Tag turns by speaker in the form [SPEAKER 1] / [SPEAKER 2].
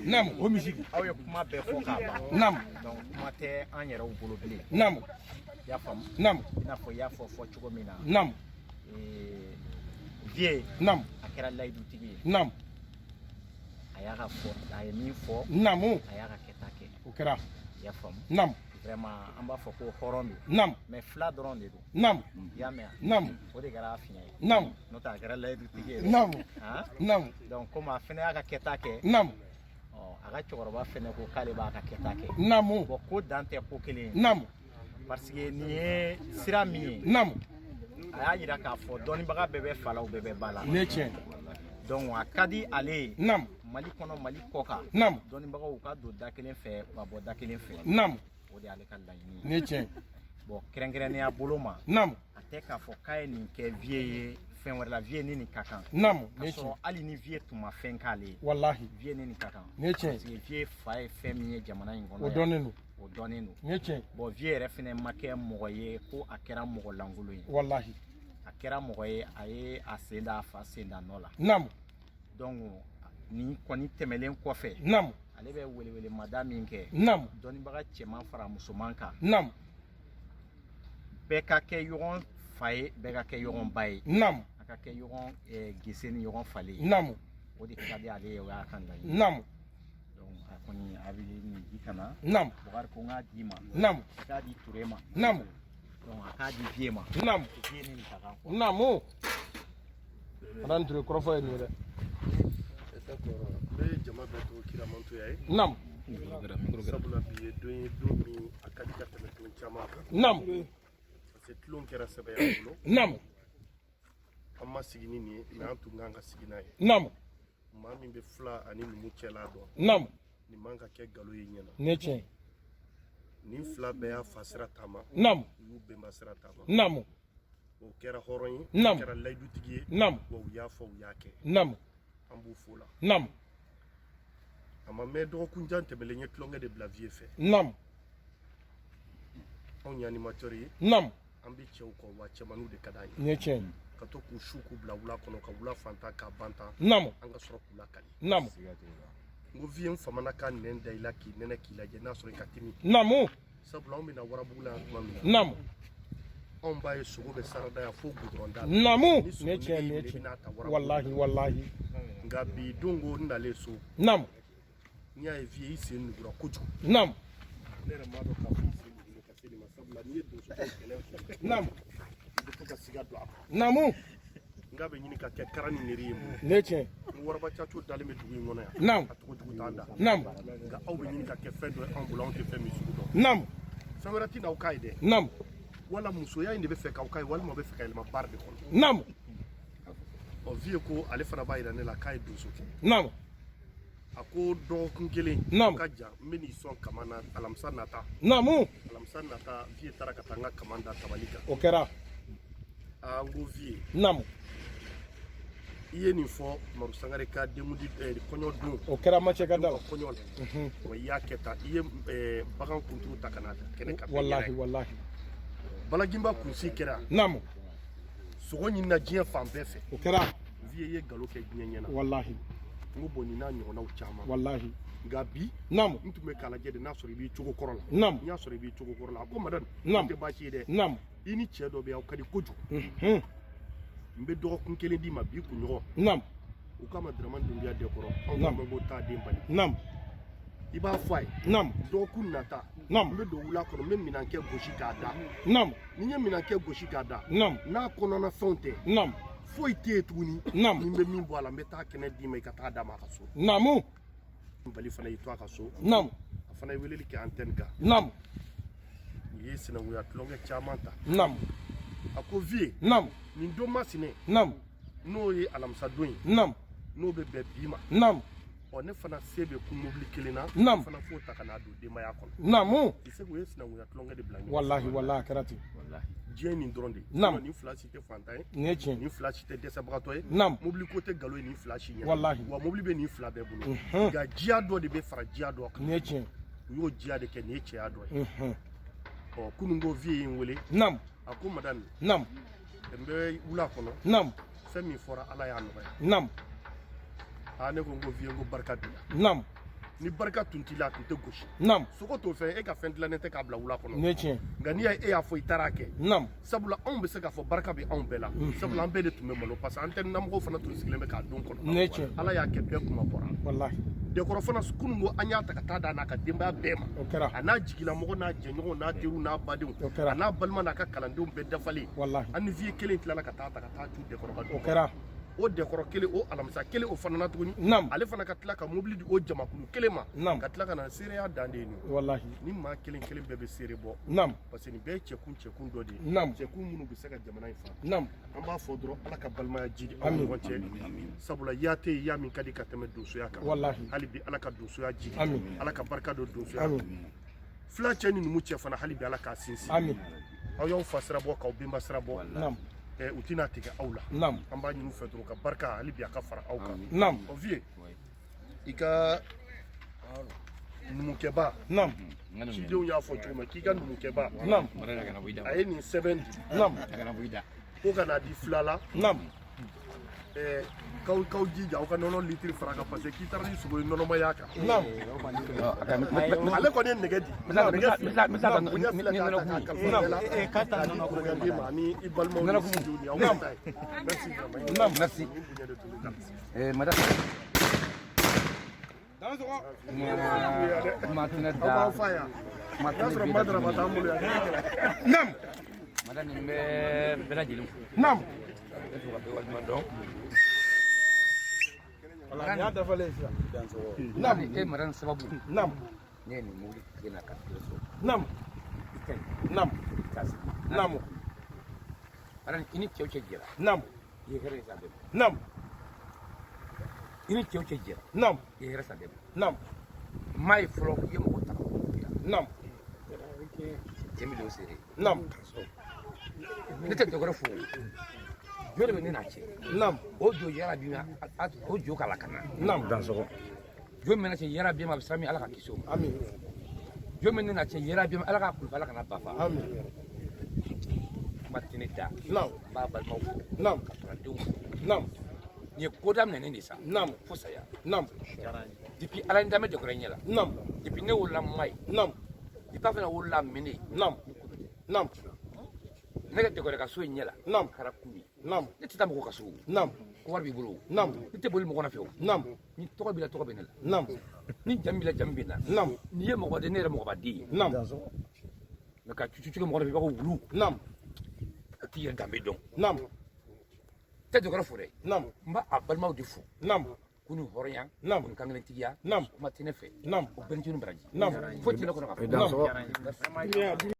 [SPEAKER 1] Naamu.
[SPEAKER 2] O misiri.
[SPEAKER 3] Aw ye kuma bɛɛ fɔ k'a ban.
[SPEAKER 1] Naamu.
[SPEAKER 3] Donc kuma tɛ an yɛrɛw bolo bilen.
[SPEAKER 1] Naamu.
[SPEAKER 3] I y'a faamu?
[SPEAKER 1] Naamu.
[SPEAKER 3] I n'a fɔ i y'a fɔ fɔ cogo min na.
[SPEAKER 1] Naamu.
[SPEAKER 3] Vieux.
[SPEAKER 1] Naamu.
[SPEAKER 3] A kɛra layidutigi ye.
[SPEAKER 1] Naamu.
[SPEAKER 3] A y'a ka fɔ, a ye min fɔ.
[SPEAKER 1] Naamu.
[SPEAKER 3] A y'a ka kɛta kɛ.
[SPEAKER 1] O kɛra.
[SPEAKER 3] I y'a faamu?
[SPEAKER 1] Naamu.
[SPEAKER 3] Vraiment, an b'a fɔ ko hɔrɔn don.
[SPEAKER 1] Naamu.
[SPEAKER 3] Mais fila dɔrɔn de don.
[SPEAKER 1] Naamu.
[SPEAKER 3] I y'a mɛn wa?
[SPEAKER 1] Naamu.
[SPEAKER 3] O de kɛra a fiɲɛ ye.
[SPEAKER 1] Naamu.
[SPEAKER 3] N'o tɛ, a kɛra layidutigi ye dɛ.
[SPEAKER 1] Naamu.
[SPEAKER 3] Han?
[SPEAKER 1] Naamu.
[SPEAKER 3] Donc komi a fana y'a ka kɛta kɛ.
[SPEAKER 1] Naamu.
[SPEAKER 3] Ɔ, a ka cɛkɔrɔba fana ko k'ale b'a ka kɛta kɛ.
[SPEAKER 1] Naamu.
[SPEAKER 3] Bon, ko dan tɛ ko kelen ye.
[SPEAKER 1] Naamu.
[SPEAKER 3] Parce que nin ye sira min ye.
[SPEAKER 1] Naamu.
[SPEAKER 3] A y'a yira k'a fɔ dɔnnibaga bɛɛ bɛ fa la, u bɛɛ bɛ ba la.
[SPEAKER 1] Nin ye tiɲɛ.
[SPEAKER 3] Donc a ka di ale ye.
[SPEAKER 1] Naamu.
[SPEAKER 3] Mali kɔnɔ, Mali kɔ kan.
[SPEAKER 1] Naamu.
[SPEAKER 3] Dɔnnibagaw ka don da kelen fɛ, u ka bɔ da kelen fɛ.
[SPEAKER 1] Naamu.
[SPEAKER 3] O de y'ale ka laɲini ye.
[SPEAKER 1] Nin ye tiɲɛ.
[SPEAKER 3] Bon, kɛrɛnkɛrɛnnenya bolo ma.
[SPEAKER 1] Naamu.
[SPEAKER 3] A tɛ k'a fɔ k'a ye nin kɛ vieux ye fɛn wɛrɛ la, vieux ni nin ka kan.
[SPEAKER 1] Naamu.
[SPEAKER 3] K'a
[SPEAKER 1] Nin ye
[SPEAKER 3] sɔrɔ
[SPEAKER 1] tiɲɛ.
[SPEAKER 3] hali ni vieux tun ma fɛn k'ale ye.
[SPEAKER 1] Walahi.
[SPEAKER 3] Vieux ni nin ka kan.
[SPEAKER 1] Nin ye tiɲɛ.
[SPEAKER 3] Parce que vieux fa ye fɛn min ye jamana in kɔnɔ
[SPEAKER 1] O
[SPEAKER 3] yan,
[SPEAKER 1] dɔnnen don.
[SPEAKER 3] O dɔnnen don.
[SPEAKER 1] Nin ye tiɲɛ.
[SPEAKER 3] Bon, vieux yɛrɛ fɛnɛ ma kɛ mɔgɔ ye ko a kɛra mɔgɔ lankolon ye.
[SPEAKER 1] Walahi.
[SPEAKER 3] A kɛra mɔgɔ ye, a ye a sen da a fa sen da nɔ la.
[SPEAKER 1] Naamu.
[SPEAKER 3] Donc nin kɔni tɛmɛlen kɔfɛ,
[SPEAKER 1] Naamu.
[SPEAKER 3] ale bɛ welewelemada min kɛ,
[SPEAKER 1] Naamu.
[SPEAKER 3] dɔnnibaga cɛman fara musoman kan,
[SPEAKER 1] Naamu.
[SPEAKER 3] bɛɛ ka kɛ ɲɔgɔn fa ye, bɛɛ ka kɛ ɲɔgɔn ba ye,
[SPEAKER 1] Naamu.
[SPEAKER 3] a ka kɛ ɲɔgɔn gese ni ɲɔgɔn falen ye.
[SPEAKER 1] Naamu.
[SPEAKER 3] O de ka di ale ye, o y'a kan laɲini.
[SPEAKER 1] Naamu.
[SPEAKER 3] Donc a kɔni a bɛ nin di ka na.
[SPEAKER 1] Naamu.
[SPEAKER 3] Bukari ko n k'a d'i ma.
[SPEAKER 1] Naamu.
[SPEAKER 3] A k'a di Ture ma.
[SPEAKER 1] Naamu.
[SPEAKER 3] Donc a k'a di vieux ma.
[SPEAKER 1] Naamu.
[SPEAKER 3] Vieux ni nin ka kan quoi.
[SPEAKER 1] Naamu. Madame Ture, kɔrɔfɔ ye nin ye dɛ.
[SPEAKER 4] D'accord, n bɛ jama bɛɛ to kiramantoya ye.
[SPEAKER 1] Naamu.
[SPEAKER 4] Sabula bi ye don ye, don min a ka di ka tɛmɛ don caman kan.
[SPEAKER 1] Naamu.
[SPEAKER 4] Parce que tulon kɛra sɛbɛ y'an bolo.
[SPEAKER 1] Naamu.
[SPEAKER 4] An ma sigi ni nin ye, mais an tun kan ka sigi n'a ye.
[SPEAKER 1] Naamu.
[SPEAKER 4] Maa min bɛ fila ani numu cɛla dɔn,
[SPEAKER 1] Naamu.
[SPEAKER 4] nin man ka kɛ nkalon ye ɲɛna.
[SPEAKER 1] Nin ye tiɲɛ.
[SPEAKER 4] Nin fila bɛɛ y'a fa sira taama.
[SPEAKER 1] Naamu.
[SPEAKER 4] U y'u bɛnba sira taama.
[SPEAKER 1] Naamu.
[SPEAKER 4] O kɛra hɔrɔn ye.
[SPEAKER 1] Naamu.
[SPEAKER 4] O kɛra layidutigi ye.
[SPEAKER 1] Naamu.
[SPEAKER 4] Wa u y'a fɔ, u y'a kɛ.
[SPEAKER 1] Naamu.
[SPEAKER 4] An b'u fo la.
[SPEAKER 1] Naamu.
[SPEAKER 4] A ma mɛn, dɔgɔkun jan tɛmɛlen, n ye tulonkɛ de bila vieux fɛ.
[SPEAKER 1] Naamu.
[SPEAKER 4] Anw ye animateur ye.
[SPEAKER 1] Naamu.
[SPEAKER 4] An bɛ cɛw kɔ, wa cɛmaninw de ka d'an ye.
[SPEAKER 1] Nin ye tiɲɛ.
[SPEAKER 4] Ka to k'u su k'u bila wula kɔnɔ, ka wula fantan k'a ban tan.
[SPEAKER 1] Naamu.
[SPEAKER 4] An ka sɔrɔ k'u lakali.
[SPEAKER 1] Naamu.
[SPEAKER 4] N ko vieux, n famana ka nɛn da i la, k'i nɛnɛ, k'i lajɛ n'a sɔrɔ i ka timi.
[SPEAKER 1] Naamu.
[SPEAKER 4] Sabula anw bɛna warabugu la yan tuma min na,
[SPEAKER 1] Naamu.
[SPEAKER 4] anw b'a ye sogo bɛ sarada yan fo gudɔrɔn da la.
[SPEAKER 1] Naamu.
[SPEAKER 4] Ni sogo
[SPEAKER 1] Nin ye tiɲɛ,
[SPEAKER 4] nege
[SPEAKER 1] nin ye
[SPEAKER 4] y'i minɛ, i
[SPEAKER 1] tiɲɛ.
[SPEAKER 4] bɛna ta warabugu.
[SPEAKER 1] Walahi, walahi.
[SPEAKER 4] Nka bi don ko n nalen so,
[SPEAKER 1] Naamu.
[SPEAKER 4] n'i y'a ye vieux, i sen nugura kojugu.
[SPEAKER 1] Naamu.
[SPEAKER 4] Ne yɛrɛ m'a dɔn k'a fɔ i sen nugulen ka se nin ma, sabula n'i ye donso kɛlɛ kɛ,
[SPEAKER 1] Naamu.
[SPEAKER 4] i bɛ to ka siga don a kɔnɔ.
[SPEAKER 1] Naamu.
[SPEAKER 4] N k'a bɛ ɲini ka kɛ kara ni neri ye n bolo.
[SPEAKER 1] Nin ye tiɲɛ.
[SPEAKER 4] N waraba caco dalen bɛ dugu in kɔnɔ yan.
[SPEAKER 1] Naamu.
[SPEAKER 4] A tɔgɔ jugu t'an da.
[SPEAKER 1] Naamu.
[SPEAKER 4] Nka aw bɛ ɲini ka kɛ fɛn dɔ ye anw bolo, anw tɛ fɛn min sugu dɔn.
[SPEAKER 1] Naamu.
[SPEAKER 4] Fɛn wɛrɛ tɛ n'aw k'a ye dɛ.
[SPEAKER 1] Naamu.
[SPEAKER 4] Wala musoya in de bɛ fɛ k'aw k'a ye, walima aw bɛ fɛ ka yɛlɛma baara de kɔnɔ.
[SPEAKER 1] Naamu.
[SPEAKER 4] Ɔ, vieux ko ale fana b'a yira ne la k'a ye donso kɛ.
[SPEAKER 1] Naamu.
[SPEAKER 4] A ko dɔgɔkun kelen
[SPEAKER 1] Naamu.
[SPEAKER 4] ka jan, n bɛ n'i sɔn kama na alamisa nata.
[SPEAKER 1] Naamu.
[SPEAKER 4] Alamisa nata, vieux taara ka taa n ka kama da tabali kan.
[SPEAKER 1] O kɛra.
[SPEAKER 4] Aa, n ko vieux,
[SPEAKER 1] Naamu.
[SPEAKER 4] i ye nin fɔ Maru Sangare ka denkundi kɔɲɔ don.
[SPEAKER 1] O kɛra macɛ ka da la.
[SPEAKER 4] Kɔɲɔ la, wa i y'a kɛ tan, i ye bagan kunturu ta ka na kɛnɛ kan.
[SPEAKER 1] Walahi, walahi.
[SPEAKER 4] Balaginba kunsi kɛra.
[SPEAKER 1] Naamu.
[SPEAKER 4] Sogo ɲinina diɲɛ fan bɛɛ fɛ.
[SPEAKER 1] O kɛra.
[SPEAKER 4] Vieux, i ye nkalon kɛ diɲɛ ɲɛna.
[SPEAKER 1] Walahi.
[SPEAKER 4] N ko bon, nin n'a ɲɔgɔnnaw caman.
[SPEAKER 1] Walahi.
[SPEAKER 4] Nka bi,
[SPEAKER 1] Naamu.
[SPEAKER 4] n tun bɛ k'a lajɛ de n'a sɔrɔ i b'i cogo kɔrɔ la.
[SPEAKER 1] Naamu.
[SPEAKER 4] N y'a sɔrɔ i b'i cogo kɔrɔ la. A ko madame,
[SPEAKER 1] Naamu.
[SPEAKER 4] n tɛ baasi ye dɛ.
[SPEAKER 1] Naamu.
[SPEAKER 4] I ni cɛ dɔ bɛ yen, aw ka di kojugu. N bɛ dɔgɔkun kelen d'i ma bi kunɲɔgɔn.
[SPEAKER 1] Naamu.
[SPEAKER 4] U k'a ma Dramane Dunbiya dɛkɔrɔ anw
[SPEAKER 1] Naamu.
[SPEAKER 4] ko ma ko taa den bali.
[SPEAKER 1] Naamu.
[SPEAKER 4] I b'a fɔ a ye.
[SPEAKER 1] Naamu.
[SPEAKER 4] Dɔgɔkun nata,
[SPEAKER 1] Naamu.
[SPEAKER 4] n bɛ don wula kɔnɔ, n bɛ minɛnkɛ gosi k'a da.
[SPEAKER 1] Naamu.
[SPEAKER 4] Ni n ye minɛnkɛ gosi k'a da,
[SPEAKER 1] Naamu.
[SPEAKER 4] n'a kɔnɔna fɛnw tɛ,
[SPEAKER 1] Naamu.
[SPEAKER 4] foyi tɛ yen tuguni.
[SPEAKER 1] Naamu.
[SPEAKER 4] Ni n bɛ min bɔ a la, n bɛ taa kɛnɛ d'i ma, i ka taa d'a ma a ka so.
[SPEAKER 1] Naamu.
[SPEAKER 4] Bali fana y'i to a ka so.
[SPEAKER 1] Naamu.
[SPEAKER 4] A fana ye weleli kɛ antenne kan.
[SPEAKER 1] Naamu.
[SPEAKER 4] U ye sinankunya tulonkɛ caman ta.
[SPEAKER 1] Naamu.
[SPEAKER 4] A ko vieux,
[SPEAKER 1] Naamu.
[SPEAKER 4] nin don masinɛ,
[SPEAKER 1] Naamu.
[SPEAKER 4] n'o ye alamisa don ye,
[SPEAKER 1] Naamu.
[SPEAKER 4] n'o bɛ bɛn bi ma,
[SPEAKER 1] Naamu.
[SPEAKER 4] ɔ, ne fana se bɛ kun mobili kelen na.
[SPEAKER 1] Naamu.
[SPEAKER 4] Ne fana f'o ta ka n'a don denbaya kɔnɔ.
[SPEAKER 1] Naamu.
[SPEAKER 4] I se k'o ye sinankunya tulonkɛ de bila ɲɔgɔn.
[SPEAKER 1] Walahi, walahi, a kɛra ten.
[SPEAKER 4] Diɲɛ nin dɔrɔn de.
[SPEAKER 1] Naamu.
[SPEAKER 4] Nin fila si tɛ fantan ye.
[SPEAKER 1] Nin ye tiɲɛ.
[SPEAKER 4] Nin fila si tɛ dɛsɛbagatɔ ye.
[SPEAKER 1] Naamu.
[SPEAKER 4] Mobili ko tɛ nkalon ye nin fila si ɲɛna.
[SPEAKER 1] Walahi.
[SPEAKER 4] Wa mobili bɛ nin fila bɛɛ bolo, nka jiya dɔ de bɛ fara jiya dɔ kan.
[SPEAKER 1] Nin ye tiɲɛ.
[SPEAKER 4] U y'o jiya de kɛ, nin ye cɛya dɔ ye. Ɔ, kunun ko vieux ye n wele.
[SPEAKER 1] Naamu.
[SPEAKER 4] A ko madame,
[SPEAKER 1] Naamu.
[SPEAKER 4] n bɛ wula kɔnɔ.
[SPEAKER 1] Naamu.
[SPEAKER 4] Fɛn min fɔra, Ala y'a nɔgɔya.
[SPEAKER 1] Naamu.
[SPEAKER 4] Aa, ne ko n ko vieux, n ko barika b'i la.
[SPEAKER 1] Nam.
[SPEAKER 4] Ni barika tun t'i la, a tun tɛ gosi.
[SPEAKER 1] Nam.
[SPEAKER 4] Sogo t'o fɛn, e ka fɛn dilannen tɛ k'a bila wula kɔnɔ.
[SPEAKER 1] Nin ye tiɲɛ.
[SPEAKER 4] Nka n'i y'a ye e y'a fɔ, i taara a kɛ.
[SPEAKER 1] Nam.
[SPEAKER 4] Sabula anw bɛ se k'a fɔ barika bɛ anw bɛɛ la, sabula an bɛɛ de tun bɛ malo, parce que an tɛ namɔgɔw fana tun sigilen bɛ k'a don kɔnɔ.
[SPEAKER 1] Nin ye tiɲɛ.
[SPEAKER 4] Ala y'a kɛ bɛɛ kuma bɔra.
[SPEAKER 1] Walahi.
[SPEAKER 4] Dɛkɔrɔ fana, kunun ko an y'a ta ka taa d'a n'a ka denbaya bɛɛ ma.
[SPEAKER 1] O kɛra.
[SPEAKER 4] A n'a jigilamɔgɔ, n'a jɛɲɔgɔnw, n'a teriw, n'a badenw.
[SPEAKER 1] O kɛra.
[SPEAKER 4] A n'a balima, n'a ka kalandenw bɛɛ dafalen.
[SPEAKER 1] Walahi.
[SPEAKER 4] An ni vieux kelen tilala ka taa ta ka taa cu Dɛkɔrɔ ka du
[SPEAKER 1] O
[SPEAKER 4] kɔnɔ.
[SPEAKER 1] kɛra.
[SPEAKER 4] O Dɛkɔrɔ kelen, o alamisa kelen o fana na tuguni,
[SPEAKER 1] Nam.
[SPEAKER 4] ale fana ka tila ka mobili di o jamakulu kelen ma.
[SPEAKER 1] Nam.
[SPEAKER 4] Ka tila ka na seereya dan de ye nin ye.
[SPEAKER 1] Walahi.
[SPEAKER 4] Ni maa kelen kelen bɛɛ bɛ seere bɔ,
[SPEAKER 1] Nam.
[SPEAKER 4] parce que nin bɛɛ ye cɛkun cɛkun dɔ de ye.
[SPEAKER 1] Nam.
[SPEAKER 4] Cɛkun minnu bɛ se ka jamana in fa.
[SPEAKER 1] Nam.
[SPEAKER 4] An b'a fɔ dɔrɔn, Ala ka balimaya jidi aw ni
[SPEAKER 1] Amin.
[SPEAKER 4] ɲɔgɔn cɛ, sabula ya tɛ yen ya min ka di ka tɛmɛ donsoya kan.
[SPEAKER 1] Walahi.
[SPEAKER 4] Hali bi, Ala ka donsoya jidi.
[SPEAKER 1] Amin.
[SPEAKER 4] Ala ka barika don donsoya.
[SPEAKER 1] Amin.
[SPEAKER 4] Fila cɛ ni numu cɛ fana, hali bi, Ala k'a sinsin.
[SPEAKER 1] Amin.
[SPEAKER 4] Aw y'aw fa sira bɔ, k'aw benba sira bɔ.
[SPEAKER 1] Nam.
[SPEAKER 4] U tɛna tigɛ aw la.
[SPEAKER 1] Nam.
[SPEAKER 4] An b'a ɲini u fɛ dɔrɔn ka barika hali bi a ka fara aw kan.
[SPEAKER 1] Nam.
[SPEAKER 4] O vieux, i ka numukɛba,
[SPEAKER 1] Nam.
[SPEAKER 4] cidenw y'a fɔ cogo min k'i ka numukɛba,
[SPEAKER 1] Nam.
[SPEAKER 4] a ye nin sɛbɛn di
[SPEAKER 1] Nam.
[SPEAKER 4] ko ka n'a di fila la.
[SPEAKER 1] Nam.
[SPEAKER 4] K'aw jija aw ka nɔnɔ litiri fara kan, parce que k'i taara ni sogo ye nɔnɔmaya kan.
[SPEAKER 1] Nam.
[SPEAKER 4] Ale kɔni ye nɛgɛ di, nɛgɛ fila, nɛgɛ fila k'a ta k'a kalifa bɛɛ la, k'a di kɔrɔkɛden ma ani i balimaw ni sinjiw ni aw ka taa ye. Merci vraiment.
[SPEAKER 1] Nam.
[SPEAKER 2] Merci.
[SPEAKER 4] Nin bonya de tun bɛ kan.
[SPEAKER 2] Madame.
[SPEAKER 1] Dan sɔgɔ.
[SPEAKER 2] Kuma tɛ ne
[SPEAKER 4] Aw b'aw
[SPEAKER 2] da.
[SPEAKER 4] fa yan.
[SPEAKER 2] Kuma
[SPEAKER 4] N'a
[SPEAKER 2] tɛ ne
[SPEAKER 4] sɔrɔ
[SPEAKER 2] bɛ
[SPEAKER 4] madaraba
[SPEAKER 2] da.
[SPEAKER 4] t'an bolo yan.
[SPEAKER 1] Nam.
[SPEAKER 2] Madame, nin bɛ bɛɛ lajɛlen fo.
[SPEAKER 1] Nam.
[SPEAKER 2] Bɛɛ fo ka bɛɛ waleɲuman dɔn.
[SPEAKER 1] Walahi, nin y'a dafalen ye sisan.
[SPEAKER 2] Nam. E madame sababu.
[SPEAKER 1] Nam.
[SPEAKER 2] Ne ye nin mobili tigɛ na ka tigɛ sɔrɔ.
[SPEAKER 1] Nam.
[SPEAKER 2] I ka ɲi.
[SPEAKER 1] Nam.
[SPEAKER 2] I ka sigi.
[SPEAKER 1] Nam.
[SPEAKER 2] Madame, i ni cɛw cɛ jɛra.
[SPEAKER 1] Nam.
[SPEAKER 2] I ye hɛrɛ ye sa bɛɛ ma.
[SPEAKER 1] Nam.
[SPEAKER 2] I ni cɛw cɛ jɛra.
[SPEAKER 1] Nam.
[SPEAKER 2] I ye hɛrɛ sa bɛɛ ma.
[SPEAKER 1] Nam.
[SPEAKER 2] Maa ye fɔlɔ, i ye mɔgɔ ta ka bɔ mɔgɔ la.
[SPEAKER 1] Nam.
[SPEAKER 2] Cɛ min de y'o seere ye.
[SPEAKER 1] Nam.
[SPEAKER 2] Ne tɛ dɔwɛrɛ fo. Jo de bɛ ne n'a cɛ.
[SPEAKER 1] Nam.
[SPEAKER 2] O jo yarabi ma, o jo k'a lakana.
[SPEAKER 1] Nam.
[SPEAKER 2] Jo min bɛ ne cɛ yarabi ma, a bɛ siran min, Ala ka kisi o ma.
[SPEAKER 1] Amin.
[SPEAKER 2] Jo min ne n'a cɛ yarabi ma, Ala k'a kulufa, Ala kana ba fa.
[SPEAKER 1] Amin.
[SPEAKER 2] Kuma tɛ ne da.
[SPEAKER 1] Nam.
[SPEAKER 2] N b'a balimaw fo.
[SPEAKER 1] Nam.
[SPEAKER 2] Ka kalandenw fo.
[SPEAKER 1] Nam.
[SPEAKER 2] Nin ye ko daminɛnen de sa.
[SPEAKER 1] Nam.
[SPEAKER 2] Fo saya.
[SPEAKER 1] Nam.
[SPEAKER 2] Depuis Ala ye n danbɛ Dɛkɔrɔ ɲɛ la.
[SPEAKER 1] Nam.
[SPEAKER 2] Depuis ne wolola Mayi.
[SPEAKER 1] Nam.
[SPEAKER 2] Depuis a fana wolola Mene.
[SPEAKER 1] Nam. Nam.
[SPEAKER 2] Ne ka Dɛkɔrɔ ka so in ɲɛ la.
[SPEAKER 1] Nam.
[SPEAKER 2] Kɛra kun ye.
[SPEAKER 1] Nam.
[SPEAKER 2] Ne tɛ taa mɔgɔ ka so o.
[SPEAKER 1] Nam.
[SPEAKER 2] Ko wari b'i bolo o.
[SPEAKER 1] Nam.
[SPEAKER 2] Ne tɛ boli mɔgɔ nɔfɛ o.
[SPEAKER 1] Nam.
[SPEAKER 2] Ni tɔgɔ b'i la, tɔgɔ bɛ ne la.
[SPEAKER 1] Nam.
[SPEAKER 2] Ni jamu b'i la, jamu bɛ n na.
[SPEAKER 1] Nam.
[SPEAKER 2] N'i ye mɔgɔ den, ne yɛrɛ mɔgɔba den ye.
[SPEAKER 1] Nam.
[SPEAKER 2] Mɛ ka cucu mɔgɔ nɔfɛ i b'a fɔ wulu.
[SPEAKER 1] Nam.
[SPEAKER 2] I t'i yɛrɛ danbe dɔn.
[SPEAKER 1] Nam.
[SPEAKER 2] Tɛ Dɛkɔrɔ fo dɛ.
[SPEAKER 1] Nam.
[SPEAKER 2] N b'a a balimaw de fo.
[SPEAKER 1] Nam.
[SPEAKER 2] K'u ni hɔrɔnya.
[SPEAKER 1] Nam.
[SPEAKER 2] K'u ni kankelentigiya.
[SPEAKER 1] Nam.
[SPEAKER 2] Kuma tɛ ne fɛ.
[SPEAKER 1] Nam.
[SPEAKER 2] O bɛɛ ni ce ni baraji.
[SPEAKER 1] Nam.
[SPEAKER 2] Foyi tɛ ne kɔnɔ ka fɔ.
[SPEAKER 1] Nam.